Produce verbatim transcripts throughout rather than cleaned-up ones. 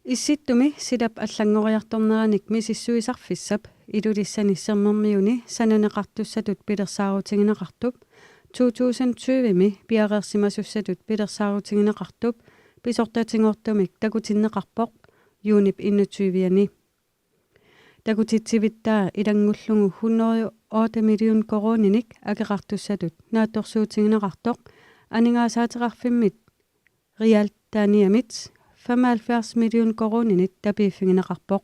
Issittumi silap allanngoriartorneranik misissuisarfissap Ilulissani Sermermiuni sananeqartussatut pilersaarutigineqartup to tusind tyve-mi piareersimasussatut pilersaarutigineqartup pisortatinngortumik takutinneqarpoq juunip enogtyve-ani. Takutitsivittaa ilanngullugu hundrede og otte million koruuninik akeqartussatut naatsorsuutigineqartoq aningaasaateqarfimmit Realdaniamit femoghalvfjerds million koruuninit tapiiffigineqarpoq.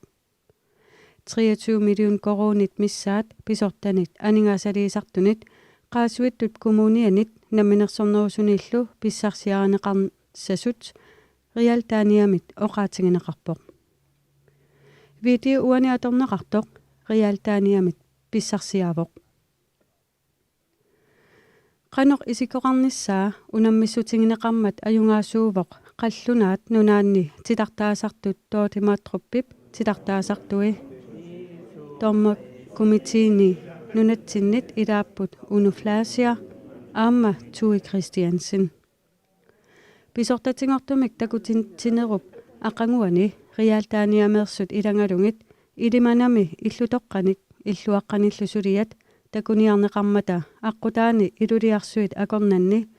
Treogtyve million koruunit missaat pisortanit aningaasaliisartunit Qaasuitsup Kommunianit Namminersornerusuniillu pissarsiarineqassasut Realdaniamit oqaatigineqarpoq. Video uani atorneqartoq Realdaniamit pissarsiaavoq. Qanoq isikkoqarnissaa unammissutigineqarmat ajugaasuuvoq Qallunaat Nunaanni titartaasartut Dorthe Madrupip titartaasartui. Dommerkomitéeni nunatsinnit ilaapput Uno Fleischer aamma Tue Christiansen. Pisortatinngortumik takutitsinerup aqaguani Realdaniameersut ilagalugit Ilimanami illutoqqanik illuaqqanillu suliat takuniarneqarmata aqqutaani Iluliarsuit akornanni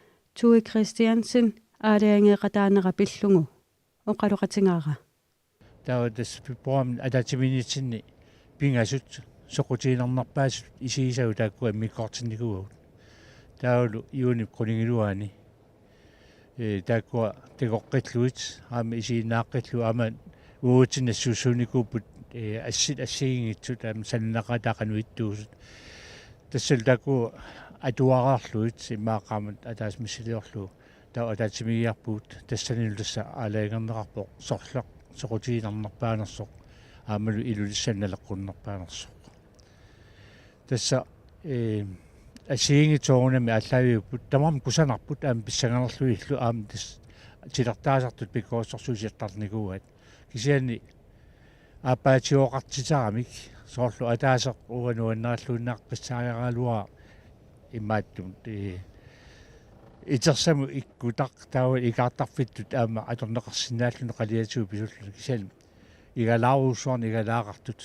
Tue Christiansen aalajangeeqataanera pillugu oqaloqatigaara. Taava tassa februaarimi ataatsimiinnitsinni pingasut soqutiginarnerpaasut isigisavut taakkua immikkoortinnikuuagut. Taavalu juunip qulingiluaani, ee, taakkua takoqqillugit aamma isiginnaaqqillugit aamma uatsinnut nassuussuunikuupput, ee, assit assigiinngitsut aamma sananeqaat qanoq ittuusut. Tassalu taakkua atuareerlugit immaqa aamma ataaseq missiliorlugu taava ataatsimiigiarpugut, tassanilu tassa aalajangerneqarpoq sorleq soqutiginarnerpaanersoq aammalu Ilulissani naleqqunnerpaanersoq. Tassa, ee, assigiinngitsut soorunami aallaaviupput, tamarmik kusanarput aamma pissanganarlugillu aamma tassa titartaasartut pikkorissorsuusiartarnikuuaat. Kisianni aappaatigoqartitaramik soorlu ataaseq uanga nuannaralluinnaqqissaariaraluara imaattumut, ee, itersamut ikkutaq taava ikaartarfittut aamma atorneqarsinnaalluni qaliatigut pisulluni kisianni igalaarujussuarnik igalaaqartut.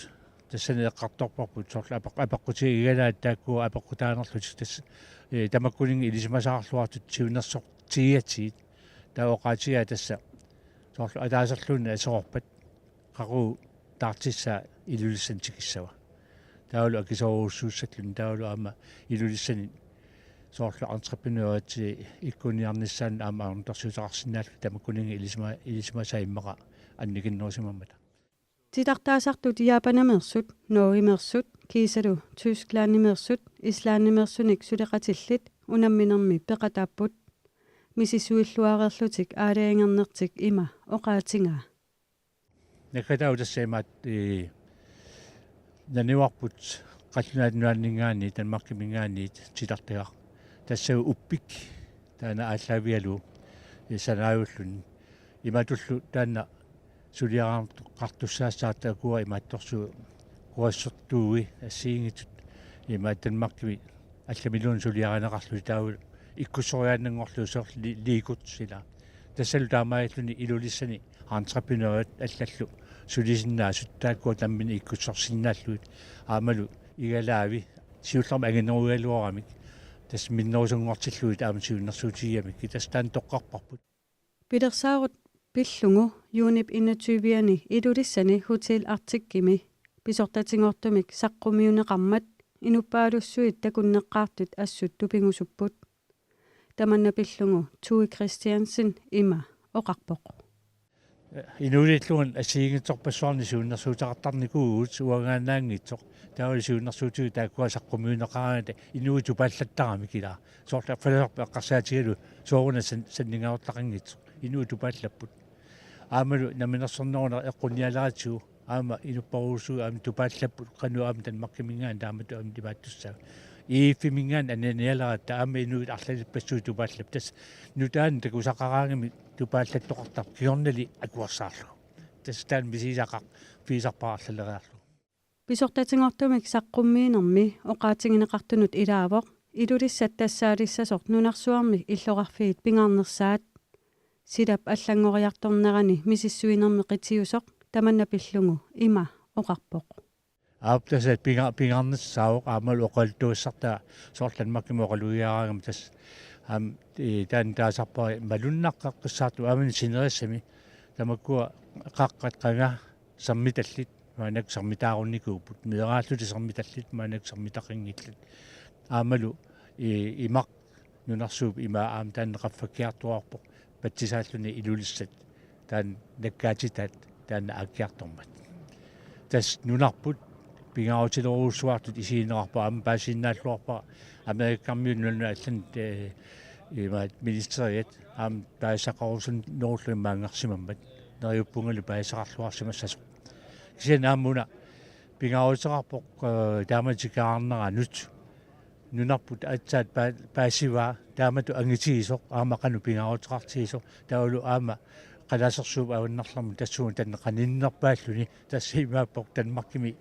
Tassani eqqartorparput soorlu apeq-, apeqqutigaat igalaat taakkua apeqqutaanerlutik tassa, ee, tamakkuninnga ilisimasaarluartut siunnersortigigatsigit. Taava oqaatigaa tassa soorlu ataaserluunniit aserorpat qaqugu taartissaa Ilulissani tikissava. Taavalu akisoorujussuussalluni taavalu aamma Ilulissani soorlu entreprenørit ikkunniarnissaannut aamma ajornartorsiuteqarsinnaalluni tamakkuninnga ilisima-, ilisimasaa immaqa annikinnerusimammata. Titartaasartut Japanameersut, Norgemeersut, kiisalu Tysklandimeersut, Islandimeersunik suleqatillit unamminermi peqataapput. Misissuilluareerlutik aalajangernertik ima oqaatigaa. Naggataavoq tassa imaattoq, ee, nanivarput Qallunaat Nunaanninngaanniit Danmarkiminngaanniit titartagaq. Tassa Uppik taanna aallaavigalugu, ee, sanaajulluni. Imatullu taanna suliarineqartussaassaaq taakku imaattorsuuvoq Kuassortuui assigiinngitsut imaattoq Danmarkimi allamiluunniit suliarineqarlutik taavalu ikkussoriaannanngorlugit soorlu li-, Legotut ilaa. Tassalu taamaalilluni Ilulissani entreprenørit allallu sulisinnaasut taakkua nammineq ikkussorsinnaallugit aammalu igalaavi siullermik anginerugaluaramik tassa minnerusunngortillugit aamma siunnersuutigigamikku tassa taanna toqqarparput. Pilersaarut pillugu juunip enogtyve-ani Ilulissani Hotel Arcticimi pisortatinngortumik saqqummiunneqarmat inuppaalussuit takunneqqaartut assut tupigusupput. Tamanna pillugu Tue Christiansen ima oqarpoq. Inuuliillunga assigiinngitsorpassuarnik siunnersuuteqartarnikuuvugut uangaannaanngitsoq. Taavalu siunnersuutigut taakkua saqqummiunneqaraangatta inuit tupaallattaramik ilaa. Soorlu affalasarpoq eqqarsaatigalugu sooruna san-, sanningaartaqanngitsoq. Inuit tupaallapput. Aammalu namminersorneruneq eqqunnialeratsigu aamma inupparujussuit aamma tupaallapput qanoq aamma Danmarkiminngaanniit taamatut aamma imaattussaapput. E F-iminngaanniit ananialeratta aamma inuit arlalippassuit tupaallapput. Tassa nutaanik takusaqaraangamik tupaallattoqartarpoq kingornali akuersaarlugu. Tassa taanna misigisaqarfigisarpara arlaleriarlugu. Pisortatinngortumik saqqummiinermi oqaatigineqartunut ilaavoq Ilulissat tassaalissasoq nunarsuarmi illoqarfiit pingaarnersaat. silap allanngoriartornerani misissuinermi qitiusoq tamanna pillugu ima oqarpoq. Aap, tassa pinga-, pingaarnissaavoq aammalu oqaluttuassartaa soorlu Danmarkimi oqalugiaraangama tassa aamma, ee, taanna taasarpara malunnaqqaqqissaartut aamma sineriassami tamakkua qaqqat qanga sermitallit maannakkut sermitaarunnikuupput, meeraallutik sermitallit maannakkut sermitaqanngillat. Aammalu, ee, imaq nunarsuup imaa aamma taanna qaffakkiartuaarpoq patsisaalluni Ilulissat taanna nakkaatitaat taanna aakkiartormat. Tassa nunarput pingaarutilerujussuartut isigineqarput aamma paasisinnaalluarpara Amerikkarmiut nunanut allanut, ee, imaat ministeriat aamma paasisaqarusunnerullugit maanngarsimammat neriuppungalu paasisaqarluarsimassasoq. Kisianni aamma una pingaaruteqarpoq, ee, taama tikeraarneranut nunarput aatsaat pa-, paasivaa taamatut angitigisoq aamma qanoq pingaaruteqartigisoq taavalu aamma qalasersuup avannarlermut tassuuna taanna qaninnerpaalluni tassa imaappoq Danmarkimi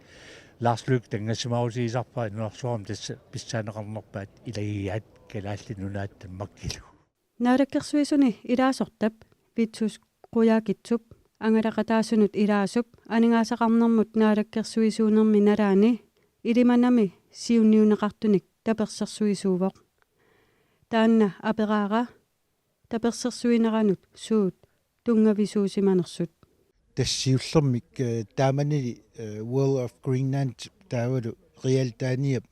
Lars Løkke Rasmussen tanngassimaarutigisarpara nunarsuarmi tassa pissaaneqarnerpaat ilagigaat Kalaallit Nunaat Danmarkilu. Naalakkersuisuni ilaasortap Vittus Qujaukitsup angalaqataasunut ilaasup aningaasaqarnermut naalakkersuisuunermi nalaani Ilimanami siunniunneqartunik tapersersuisuuvoq. Taanna aperaara tapersersuineranut suut tunngavisuusimanersut. Tassa siullermik, ee, taamanili, ee, World of Greenland taavalu Realdaniap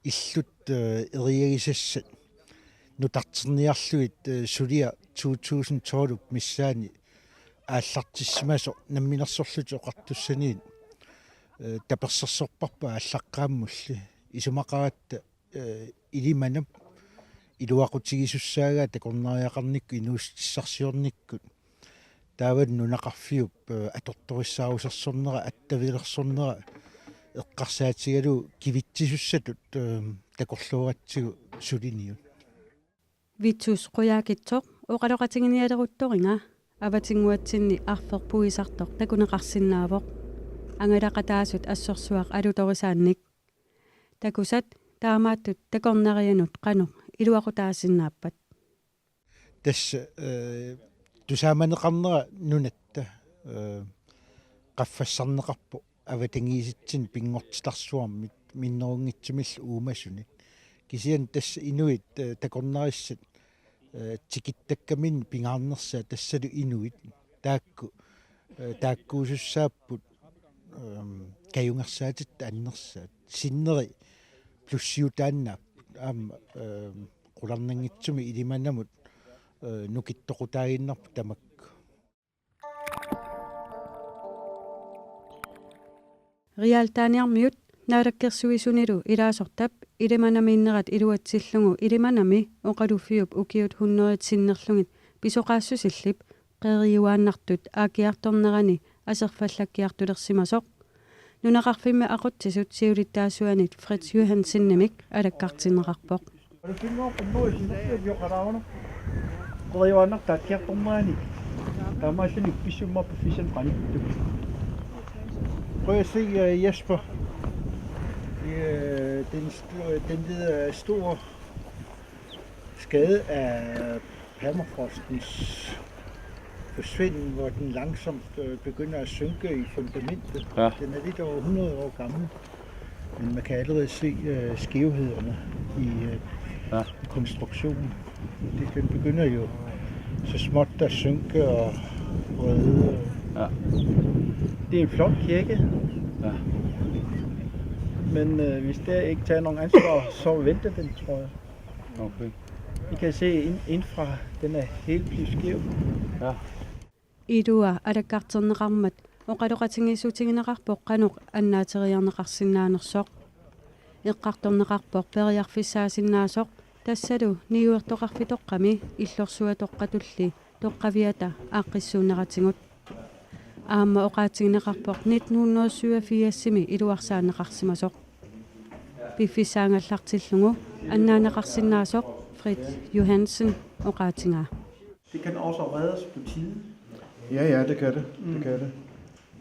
illut, ee, eriagisassat nutarterniarlugit, ee, suliaq to tusind tolv missaani aallartissimasoq Namminersorlutik Oqartussaniit, ee, tapersersorparput aallaqqaammulli isumaqaratta, ee, Ilimanap iluaqutigisussaagaat takornariaqarnikkut inuussutissarsiornikkut taavalu nunaqarfiup, ee, atortorissaarusersornera attavilersornera eqqarsaatigalugu kivitsisussatut, ee, takorlooratsigu suliniut. Vittus Qujaukitsoq oqaloqatiginialeruttoriga avatinnguatsinni arferpuisartoq takuneqarsinnaavoq angalaqataasut assorsuaq alutorisaannik. Takusat taamaattut takornarianut qanoq iluaqutaasinnaappat? Tassa, ee, tusaamaneqarnera nunatta, ee, qaffassarneqarpoq avatangiisitsinni pinngortitarsuarmit minnerunngitsumillu uumasunit. Kisianni tassa inuit, ee, takornarissat, ee, tikittakkaminnik pingaarnersaat tassalu inuit taakku, ee, taakkuusussaapput, ehm, kajungersaatitta annersaat. Sinneri plussiutaannaapput. Aamma, ehm, qularnanngitsumik Ilimanamut, ee, nukittoqutaaginnarput tamakku. Realdaniarmiut naalakkersuisunilu ilaasortap Ilimanamiinnerat iluatsillugu Ilimanami oqaluffiup ukiut hundredet sinnerlugit pisoqaassusillip qeriuaannartut aakkiartornerani aserfallakkiartulersimasoq nunaqarfimmi aqutsisut siulittaasuanit Fritz Johansenimik alakkartinneqarpoq. Qeriuaannartut aakkiartornerani taamaalluni pissummaa piffissami qanittumi. Prøv at se, øh, Jesper. Øh, den, st-, den lider stor skade af permafrostens forsvinden, hvor den langsomt, øh, begynder at synke i fundamentet. Ja. Den er lidt over hundrede år gammel, men man kan allerede se, øh, skævhederne i, øh, ja, i konstruktionen. Det, den begynder jo så småt at synke og vride. Ja. Det er en flot kirke. Ja. Men, øh, hvis der ikke tager nogen ansvar, så vælter den, tror jeg. Okay. I kan se ind, indfra, den er helt blevet skæv. Ja. Ilua alakkarterneqarmat oqaloqatigiissutigineqarpoq qanoq annaateriarneqarsinnaanersoq. Eqqartorneqarpoq periarfissaasinnaasoq tassalu niuertoqarfitoqqami illorsuatoqqatulli toqqaviata aaqqissuunneratigut. Aamma oqaatigineqarpoq nitten hundrede syvogfirsimi iluarsaanneqarsimasoq. Piffissaagallartillugu annaanneqarsinnaasoq Fritz Johansen oqaatigaa. Det kan også reddes på tide. Ja, ja, det kan det. Mm. Det kan det.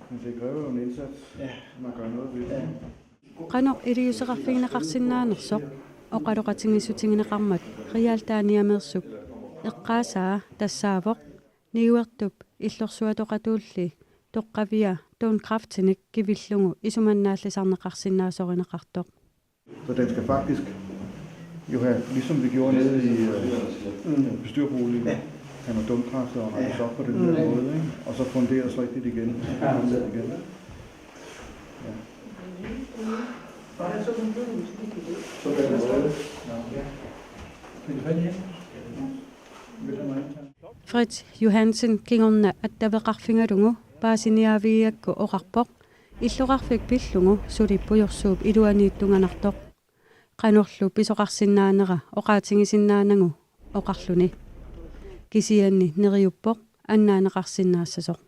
Men det kræver jo en indsats, ja, man gør noget ved det. Ja. Qanoq iliuuseqarfigineqarsinnaanersoq oqaloqatigiissutigineqarmat Realdaniameersup eqqaasaa tassaavoq Niuertup illorsuatoqatuulli toqqavia Don Kraftinik kivillugu isumannaallisarneqarsinnaasorineqartoq. Så den skal faktisk jo have, ligesom vi gjorde nede i øh, bestyrbolig, han har dumkræftet og rettet op på den der måde, ikke? Og så funderes rigtigt igen. Så kan den ned igen. Ja. Så den måde. Ja. Vil du have en hjem? Fritz Johansen kingorna attaveqarfigalugu paasiniaavigigakku oqarpoq, illoqarfik pillugu suli pujorsuup iluaniittuganartoq. Qanorlu pisoqarsinnaanera oqaatigisinnaanagu oqarluni. Kisianni neriuppoq annaaneqarsinnaassasoq.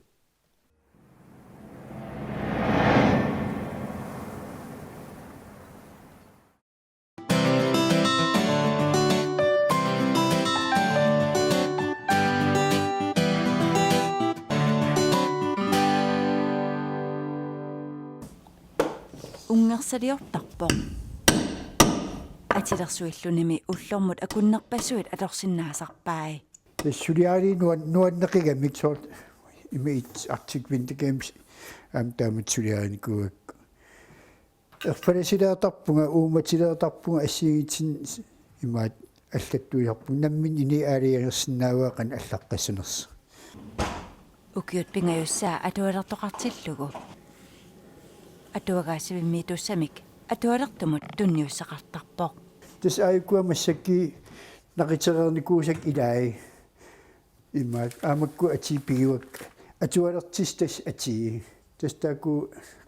Unngersaliortarpoq. Atilersuillunimi ullormut akunnerpassuit atorsinnaasarpai. Suliarini nuan-, nuanneqigamik soorlu ima it Arctic Winter Games aamma taamatut suliarinikuugakku. Erfalasilertarpunga, uummatilertarpunga assigiinngitsunik imaattoq allattuisarpunga, nammineq ini aalajangersinnaavara qanoq allaqqassanersoq. Ukiut pingajussaat atualertoqartillugu atuagaassivimmiittussamik atualertumut tunniussaqartarpoq. Tassa aajuku massakkut naqitereernikuusakka ilai. Imaattoq aamma uku atii pigivakka. Atualertissat tassa atii. Tassa taakku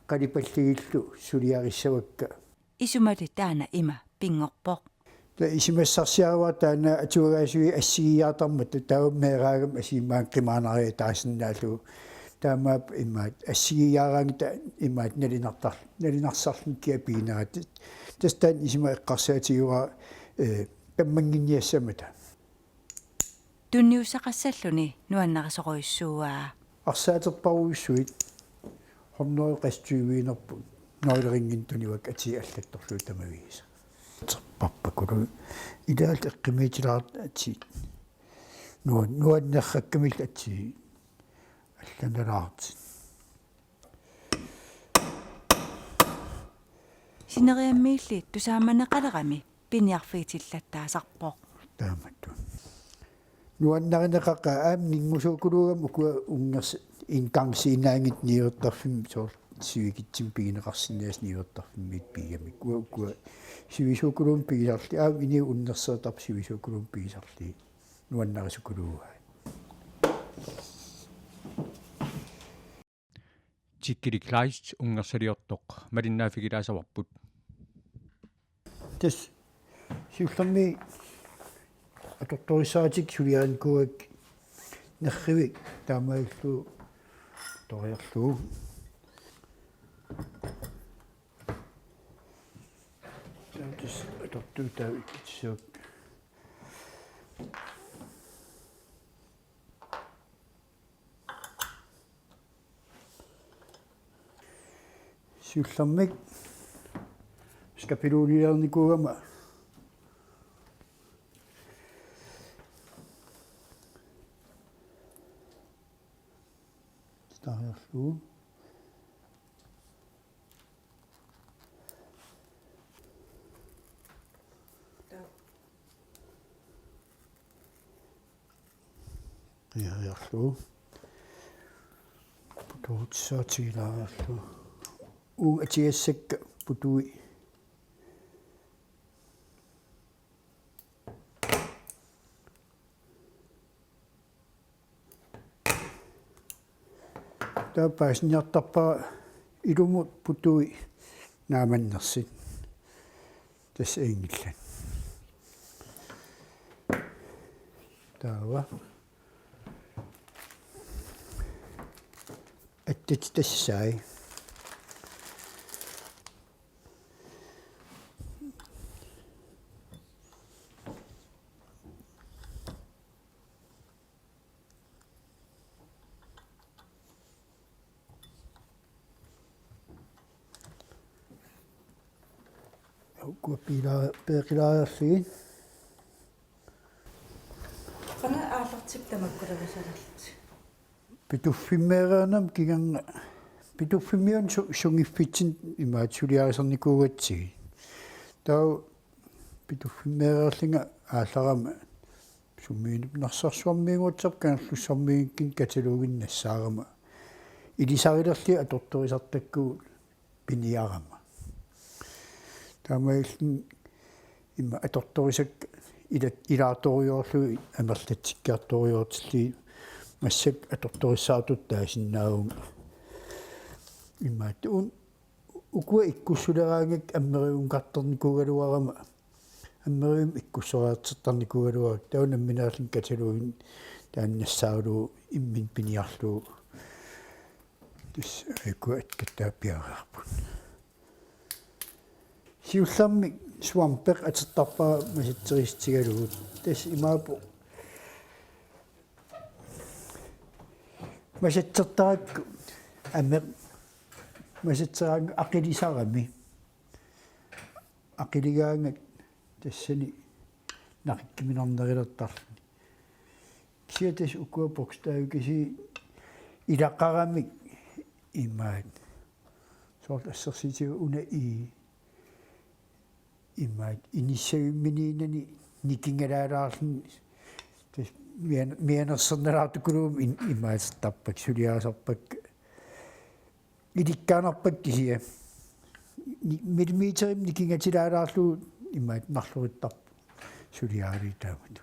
qalipalligillu suliarissavakka. Isumali taanna ima pinngorpoq. Taava isumassarsiarivara taanna atuagaassuit assigiiaartarmata, taava meeraagami assigiimmik qimaanariataasinnaallugu. Taamaappoq imaattoq assigiiaaraangatta imaattoq nalinartar-, nalinarsarluni kia pigineratta. Tassa taanna isuma eqqarsaatigivara, eh, tammannginniassammata. Tunniussaqassalluni nuannarisorujussuuaa. Arsaaterparujussuit hundrede qassuiviinerput nøgleringinik tunivakka atii allattorlugu tamaviisa. Terpappakulu ilaallu eqqumiitilaartut atii. Nuan-, nuannerrakkamillu atii allanalaartut. Sineriammiilli tusaamaneqalerami piniarfigitillattaasarpoq. Taamatut. Nuannarineqaqaaq aamma ninngusuukuluugami ukua unngers-, engangsinaanngitsut niuertarfimmik soorlu sivikitsumik pigineqarsinnaasut niuertarfimmiit pigigamikku. Ukua, ukua sivisuukulummik pigisarlugit aamma inuit unnerseertarput sivisuukulummik pigisarlugit. Nuannarisukuluugai. Tikkili Kleist unngersaliortoq malinnaaffigilaassavarput. Tassa siullermik atortorissaratik suliarinikuuakka nerrivik taamaalillugu toriarlugu. Tassa atortuutaat ikkitsissuakka. Siullermik skabeloniliornikuugama stariarlugu. Qiariarlugu. Putuutissaatigilaariarlugu. Uunga atigassakka putui. Taava paasiniartarpara ilumut putui naamannersut. Tassa inngillat. Taava. Attit tassai. Ukua piila-, peeqilaareerlugit. Qanoq aallartippat tamakkulerusarallutit? Pituffimmeereernermi kiganga, Pituffimmiunut su-, sunngiffitsinni imaattoq suliarisarnikuugatsigit. Taava Pituffimmeereerlunga aallarama summiineq Narsarsuarmiuugatsigu Kangerlussuarmiuugatsigu kataloginik nassaarama ilisarilerlunga atortorisartakkagut piniarama. Taamaalilluni ima atortorisakka ila-, ilaartorujoorlugit amerlatsikkiartorujoortillugit massakkut atortorissaartutut taasinnaavunga. Imaattoq un-, ukua ikkussuleraangakkit Ammeriuunngortarnikuugaluarama, Ammeriuumik ikkussoriartortarnikuugaluarama, taava nammineerluni kataloginik taanna nassaarlugu imminut piniarlugu. Tassa ukua attattaaq piareerput. Siullermik svampeq atortarpara masatserissutigalugu. Tassa imaappoq masatsertarakku ameq masatseraangakkit aqilisarami. Aqiligaangat tassani naqikkuminarnerulertarluni. Kisianni tassa ukua bogstavikasiit ilaqaramik imaattoq. Soorlu assersuutigalugu una i imaattoq inissavimminiinnani nikingalaalaarluni tassa mian-, mianersornalaartukuluummat in-, imaattortarpakka, suliarisarpakka. Ilikkaanarpakka kisianni. Ni-, millimeterimik nikingatilaalaarlugu imaattoq narlurittarput suliaralugit taamatut.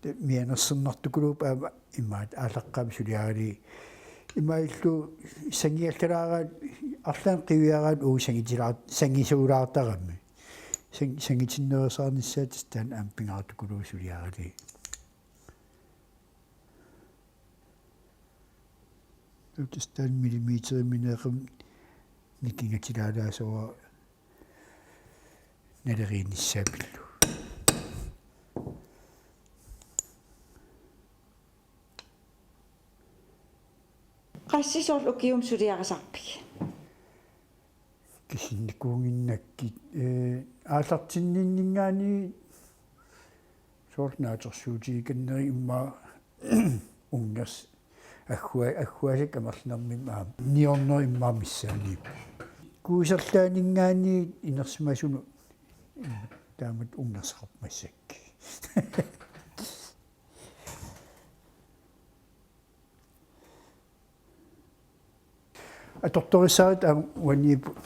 Tassa mianersornartukuluuppoq aamma imaattoq aallaqqaammut suliaralugit. Imaattoq sangiallalaaraanni arlaannik qiviaraanni uagut sangitilaar-, sangisuulaartarami. Sang-, sangitinnerusaarnissaa tassa taanna aamma pingaartukuluuvoq suliaralugit. Tassa taanna millimeterimiinneqarami nikingatilaalaassavara naleriinnissaa pillugu. Qassit soorlu ukiumut suliarisarpigit? Kisinnikuunnginnakkit, ee, aallartinninninngaanniit soorlu naatsorsuutigikannerit immaqa unngers-, aggu-, agguaasakka amerlanermik aamma. Ni hundrede immaqa missaaniippoq. Kuiserlaaninngaanniit inersimasunut taamatut unngerseqarpoq massakkut. Atortorissaarutit aamma uaniipput.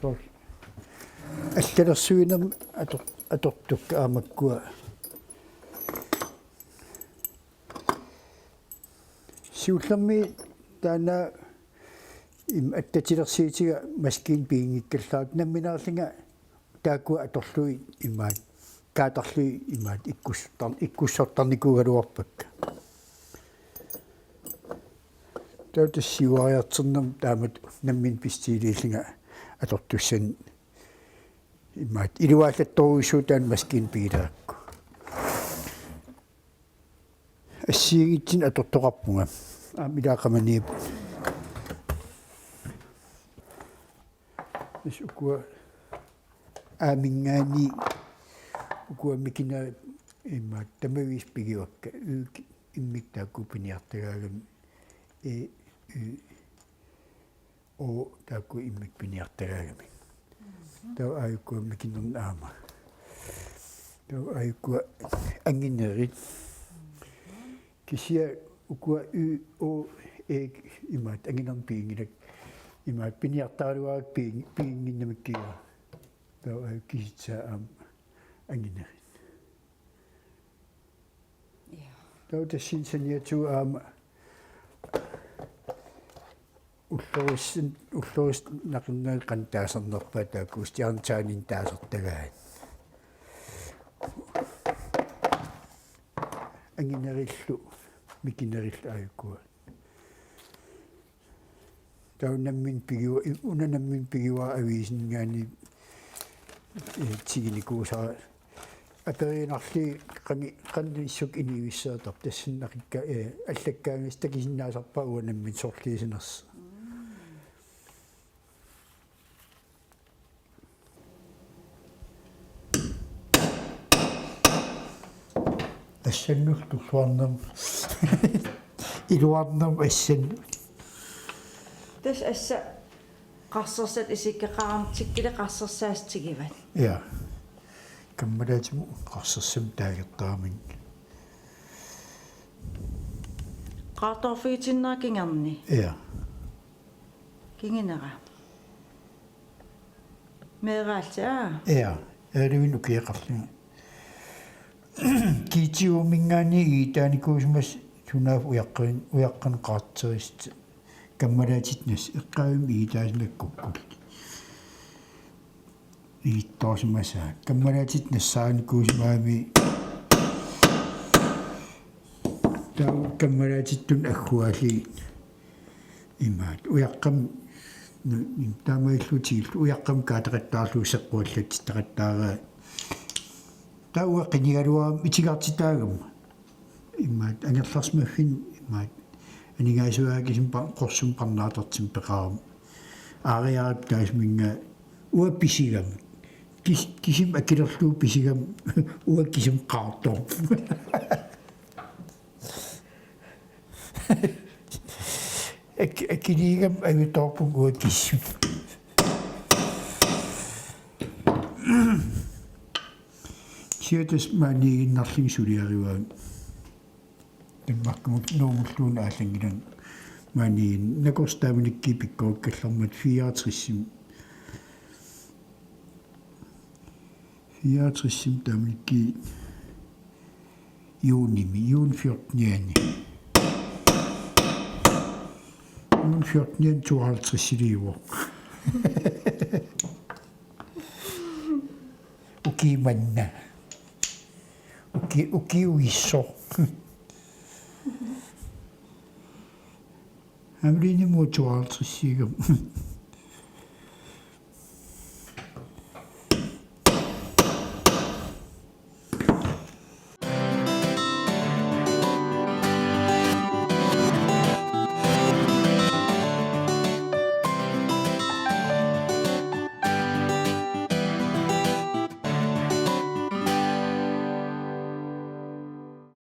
Soorlu allalersuinermi ator-, atortukkat aamma ukua. Siullermik taanna im-, attatilersuutiga maskiina piginngikkallaartoq nammineerlunga taakkua atorlugit imaattoq, kaatarlugit imaattoq ikkussuttar-, ikkussortarnikuugaluarpakka. Taava tassa siuariartornermi taamatut nammineq pissutigilerlunga atortussanik imaattoq iluaallattorujussuuvoq taanna maskiina pigilerakku. Assigiinngitsunik atortoqarpunga. Aamma ilaa qamaniippoq. Tassa ukua A-minngaanniit ukua mikinerit immaqa tamaviisa pigivakka. Y-kit immikkut taakku piniartagaagamik. E, Y, O taakku immikkut piniartagaagamik. Taava aajuku mikinernik aamma. Taava aajuku anginerit. Kisianni ukua Y, O, E imaattoq anginernik piginngilakka. Imaattoq piniartaraluarakku pigin-, piginnginnamikkiga. Taava aajuku kisitsaat aamma anginerit. Ja. Taava tassani saniatigut aamma ulloriassat, ulloriassat naqinnerit qanoq taasarnerpaat taakku stjernetegninik taasartagaat. Anginerillu, mikinerillu aajuku. Taava nammineq pigivara, una nammineq pigivara aviisiminngaanniit, eh, tiginikuusara Aperiinnarli qani qannissukkut iniuissaartarput tassannaqikka, eh, allakkaangassat takusinnaasarpaat uanga nammineq sorliusinersoq. Assannut tulluarnermut. Iluarnermut assannut. Tassa assa qarsersat isikka qaarmtikkilik qarsersaasut tigivat. Ja. Kammalaatimut qarsersamik taagertaraminnik. Qaartoorfigitinnera kingorna. Ja. Kingunera. Meeraalli, aa. Ja, aalivin ukiaqarlunga. G T O-minngaanniit iitaanikuusimasoq sunaaffa ujaqqan-, ujaqqanut qaarterisut kammalaatitit nas-, eqqaavimmi iitaasimapput kukkullutik. Iittoorsimasaat. Kammalaatitit nassaarinikuusimagami taava kammalaatitut agguaallugit. Imaat, ujaqqamik, nu-, im-, taamaalillutigillu ujaqqamik kaataqattaarlugu seqquallatsitaqattaaraa. Taava qinigaluarami itigartitaagama. Imaat, angerlarsimaffinni, imaat, aningaasivaa kisimi pa-, qorsumik parnaartartumik peqarami. Aariarip taassuminnga uanga pisigama. Kis-, kisimi akilerlugu pisigama uanga kisimi qaartoorpunga. Ak-, akiliigama ajutoorpunga uanga kisimi. Kisianni tassa maaniiginnarlunga suliarivaanga. Danmarkimut Nuumulluunniit aallanngilanga maaniiginnaq. Nakorsaq taamanikkut pikkorikkallarmat fireogtresimi. Fireogtresimi taamanikkut juunimi, juuni fjortenianni. Juuni fjortenianni tooghalvtredsiliuvoq. Ukiumanna. Uki-, ukiuissoq. Aamma uani tooghalvtredsigama.